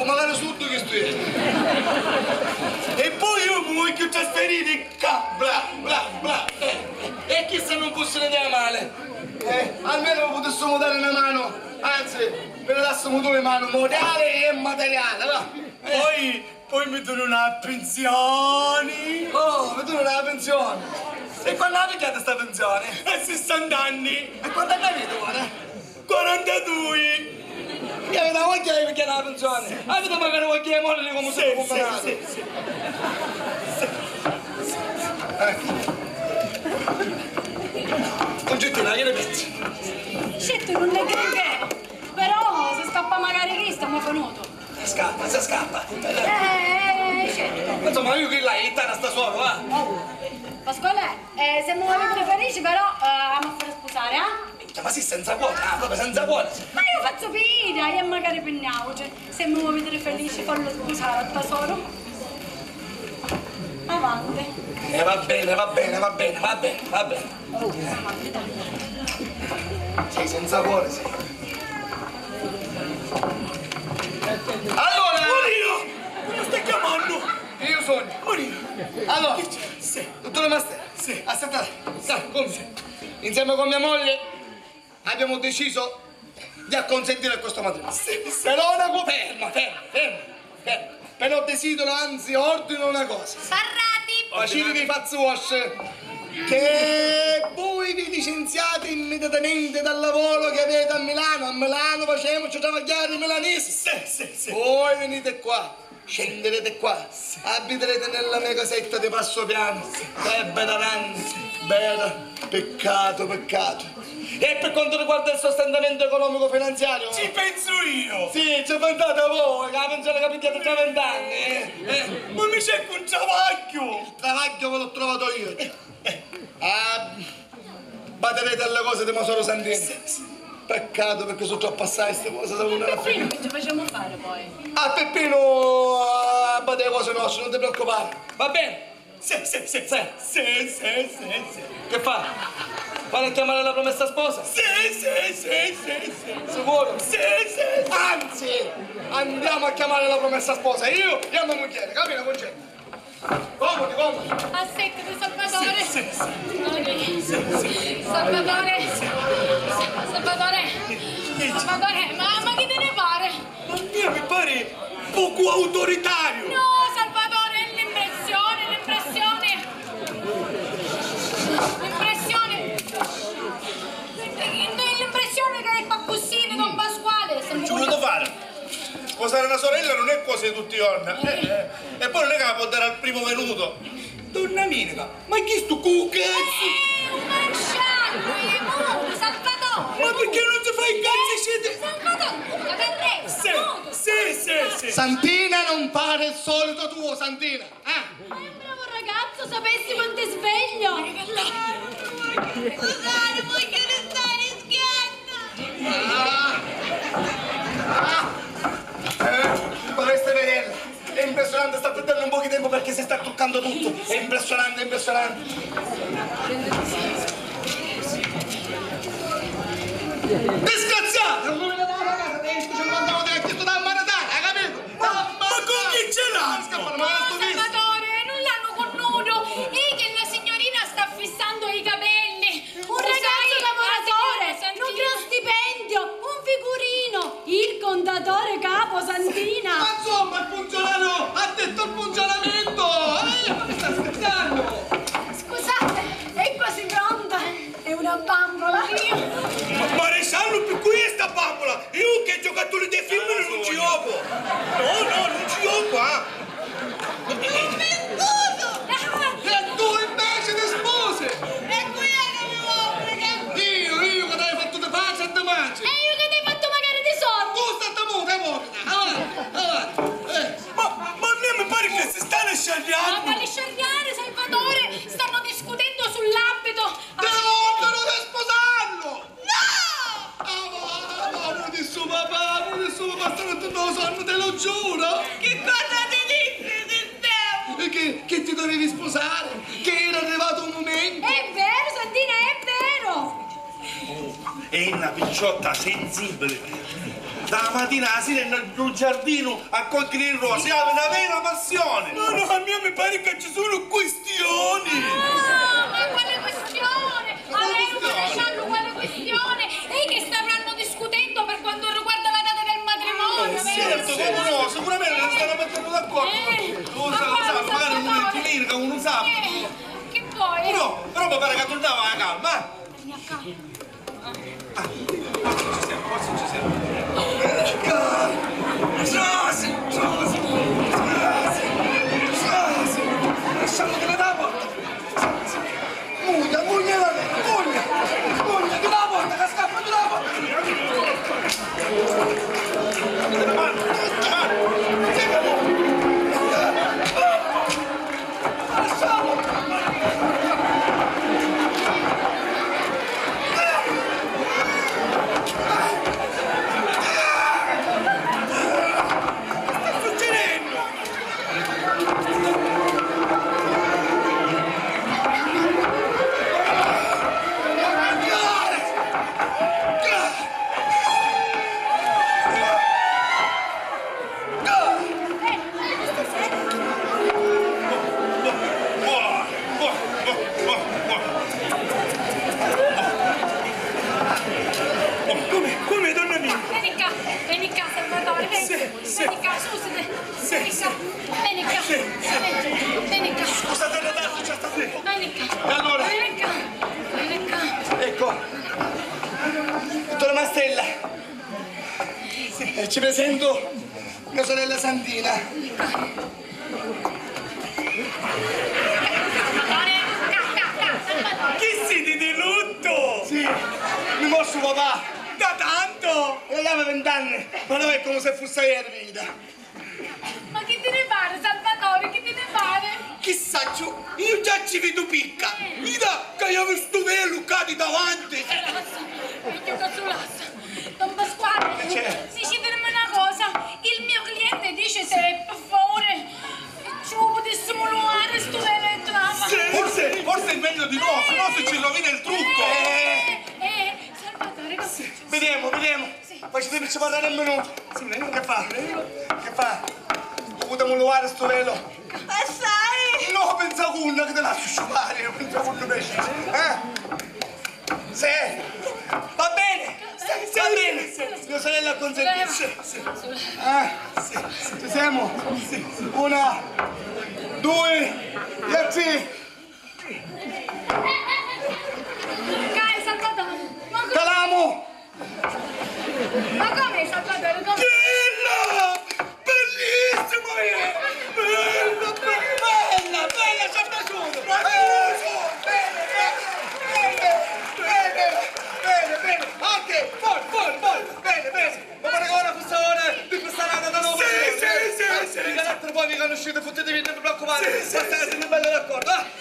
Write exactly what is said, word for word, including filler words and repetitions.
Magari suddu chistu è. E poi io mi voglio trasferire qua, bla, bla, bla. Eh, e chissà non fosse un'idea male. Eh, almeno vi potessimo dare una mano. Anzi, ve ne dassimo due mani, morale e materiale, va. Eh. Poi, poi mi dunu una pensione. Oh, mi dunu una pensione. E quannu la pigghiate sta pensione? A sessanta anni. E quantu anni avete ora? Quarantadui! Io mi la voglio io perché la pensione. Avete magari qualche morire come sono combinato? Sì, sì, sì. Concettina, che ne pensi? Certo, non ne credo. Però se scappa magari Cristo, mi è venuto. Se scappa, se scappa. Eh, certo. Insomma, io che la è, sta suono, va. Oh, Pasquale, eh, se mi vuoi preferisci, però, eh, amo a fare sposare, eh? Minchia, ma sì senza cuore, ah, proprio senza cuore. Ma io faccio finta, io magari per nauce, se mi vuoi vedere felice, fallo sposare al tesoro. Avanti. Eh, va bene, va bene, va bene, va bene, va bene. Sei senza cuore, sei. Allora! Marino! Ma stai chiamando? Io sono. Marino! Allora, dottore Mastera, sì. Aspetta, sta, come? Insieme con mia moglie abbiamo deciso di acconsentire a questo matrimonio. Sì, sì. Però una co-, ferma, ferma, ferma, ferma. Però desidero, anzi, ordino una cosa. Parrati! Facetevi i fazzi vostri. Che voi vi licenziate immediatamente dal lavoro che avete a Milano. A Milano facciamoci travagliare i milanesi. Sì, sì, sì. Voi venite qua. Scenderete qua, abiterete nella mia casetta di passo piano, e vedarà, veda, peccato, peccato. E per quanto riguarda il sostentamento economico-finanziario? Ci penso io! Sì, ci pensate voi, che la pensione che pigliate tra vent'anni, eh, eh. Ma mi cerco un travaglio! Il travaglio ve l'ho trovato io. Eh, eh. Ah, baderete alle cose di mo soro Santino. Sì, sì. Peccato, perché sono troppo assai ste cose da una alla fine. Peppino, che ci facciamo fare poi? A Peppino, ah, bada alle cose nostre, non ti preoccupare. Va bene? Sì, sì, sì. Sì. Sì, sì, sì, sì. Che fa? Vado a chiamare la promessa sposa? Sì, sì, sì, sì, sì. Sicuro? Sì, sì, sì. Anzi, andiamo a chiamare la promessa sposa, io e mia moglie, capito, Concetta? Comodi, comodi. Assettati, Salvatore. Sì, sì, sì. Salvatore. Salvatore. Salvatore, ma, ma chi ti ne pare? Ma a mia mi pare poco autoritario. No, Salvatore, è l'impressione, l'impressione. L'impressione. È l'impressione che è accussì, don Pasquale. Ci vuole da fare. Sposare una sorella non è cosa di tutti i giorni. Eh, eh. E poi non è che la può dare al primo venuto. Donna Minica, ma chistu cu cazzu? Eh, un maresciallo, è muto, Salvatore! Ma perché non si fa i cazzi siete? Salvatore, muto, per regola, sì, muto, sì, sì, sì. Santina, non fare il solito tuo, Santina, eh? Ma è un bravo ragazzo, sapessi quanto è sveglio! Scusate, voglio restare in schiena! Ah! Ah! Eh, vorreste vederla! È impressionante, sta perdendo un poco di tempo perché si sta truccando tutto. È impressionante, è impressionante. Disgraziato! Rovinato la casa, te dico, c'è quando te ha chiesto da maritare, hai capito? Ma, ma con chi ce l'hanno? Scappano, ma sto visto? Salvatore, non l'hanno cornuto. È che la signorina sta fissando i capelli. Un ragazzo lavoratore, un gran stipendio, un figurino, il contatore capo Santina. Ma insomma, il funzionario ha detto il funzionamento! Eh, ma mi sta scherzando! Scusate, è quasi pronta. È una bambola. Ma, maresciallo, per cui è sta bambola? Io che giocatori dei film non ci gioco! No, no, non ci gioco, ah! Non mi scuso! E tu invece ti sposi! E qui è che mi obbliga! Io, io che t'hai fatto di pace e di mace! E io che t'hai fatto magari di soldi! Tu stai muta, ipocrita! Avanti, avanti! Eh. Ma, ma a me mi pare che si stanno sciarriando! Ma quale sciarriare, Salvatore? Stanno discutendo sull'abito! Devo ordinare di sposarlo! No! Ah, ma, ma, muti stu papà, muti stu papà, stanotte non lo sonno, te lo giuro! Che cosa ti dissi, sistema? E che, che ti dovevi sposare? Che era arrivato un momento! È vero, Santina, è vero! Oh, è una picciotta sensibile. Da la matina a la sira nta lu giardinu a cogghiri li rosi, havi na vera passioni! No, no, a mia mi pari ca ci sunnu quistioni! Ah, ma quali quistioni? Averu, maresciallu, quali quistioni? È che stavranno discutendo per quanto riguarda la data del matrimonio, vero? Certo, come no, sicuramente si stanno mettendo d'accordo. Eh, tu lo sai, magari uno è in clinica, uno sa. Eh, che vuoi? Però, però mi pare che tornava la calma, eh? Veni a calma. Lasciamutela da la porta! Mugna, mugna la porta, mugna! Mugna, di la porta, che scappa di la porta! Come, come, donna mia? Veni ccà, veni ccà, Salvatore, veni. Sì, sì. Veni ccà, susiti. Sì, veni ccà, sì. Veni ccà. Sì, sì. Veni, veni ccà. Scusate, ritardo, c'è stato. Veni ccà. E allora? Veni ccà. Veni ccà. Ecco. Dottora Mastella. Sì. E ci presento mia sorella Santina. Chi siti di luttu? Sì, mi morsi papà. Da tanto? E aveva vint'anni, ma non è come se fosse ieri, vita. Ma chi ti ne pare, Salvatore, chi ti ne pare? Chi sacciu, io già ci vidu picca. Vita, ca io stu velu ccà di davanti. Megghiu ca su lassa. Don Pasquale, dicitemi na cosa, il mio cliente dice se per favore ci putissimu luari stu velu e trapa. Forse, forse è meglio di no, se no se ci rovina il trucco. Eh, eh, Salvatore, cosa succede? Vedemu, vedemu. Sì. Facitemici parrari un minutu. Che fa? Che fa? Putemu luari stu velu? Assai! No, pensa cu unna, che ti lassu sciupari, pensa cu unna inveci. Eh? Sì. Va bene. Va bene. Mia sorella acconsentì. Ah, sì. Ci siamo? Una, due e tre. Dai, Salvatore, ma co-, Calamu! Ma come, Salvatore, come? Bella! Bellissimo è! Bella, bella, bella, ci è piaciuto! Bella! Bene, bene, bene, bene, bene, bene, anche, poi, poi, poi, bene, bene, ma pare che ora fosse ora di questa rana da nuovo. Sì, sì, sì, sì. I caratteri poi vi conoscete, fottetevi, non vi preoccupate, sì, sì, basta essere bello d'accordo, eh?